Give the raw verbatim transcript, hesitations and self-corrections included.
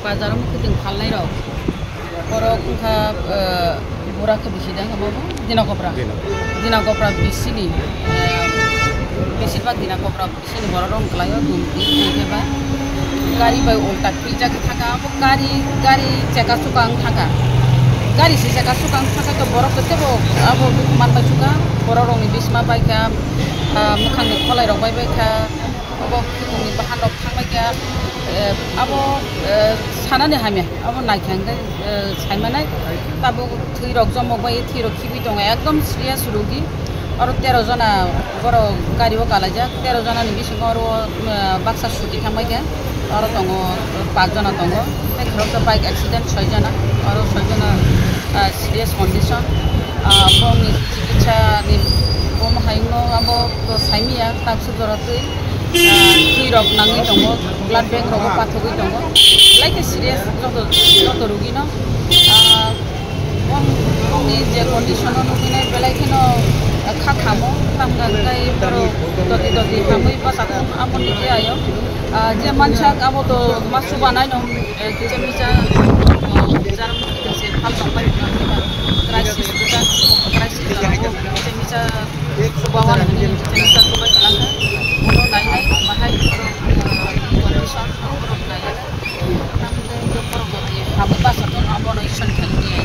Hajar mukhuting phalnai rok. Borok wngkha, eh, bura khe bisi dang, amo bo Dina Kopra. Dina Kopra. Dina Kopra bisini, eh, besibak Dina Kopra bisini borok rok kwlai o, dum di, hwnkhe ba gari bai ulta phikjak thangkha, abo gari, gari cheka chukang thangkha. Gari se cheka chukang thangkha, to borok to tebo abo dukhu man bai chukha, borok rokni bisma bai kha, ah, mwkhangni kholai rok bai bai kha. Obo khumungni bahan rok thangbai kha, eh, abo, eh, sanani hamya, abo naikha hwnkhe, eh, saimanai. Tabuk thwi rok jomok bai, thwi rok khibwi tongo, ekdom serious rogi. Oro tero jona borok gari o kalaijak, tero jona ni bisingo oro, eh, baksa scooty thangbai kha, oro tongo, eh, pas jona tongo. Tei khoroksa bike accident soi jona, oro soi jona, eh, serious condition. Ah, bongni chikitsa ni, bo hai no abo to saimiya, tak Jora twi, ah, twi rok nangwi tongo, blood bank rogo pathogwi tongo, belai khe serious joto, joto rugino, ah, bong-, bongni je condition o nugwinai belai kheno, ah, kha khamo, tamga tei borok doti doti hamwi bachakung, amoni khe ayo, ah, je mansak abo to ma chubanai no, eh, kisa misa, ah, jar mukti se phal tongbai, crisis kwchak, crisis jora o kisa misa. Bawan ini jenis satu baik langka. Uno nai nai bahai, eh, condition, uno nai nai. Tapi itu perlu di, kami pas itu apa no ison kan dia.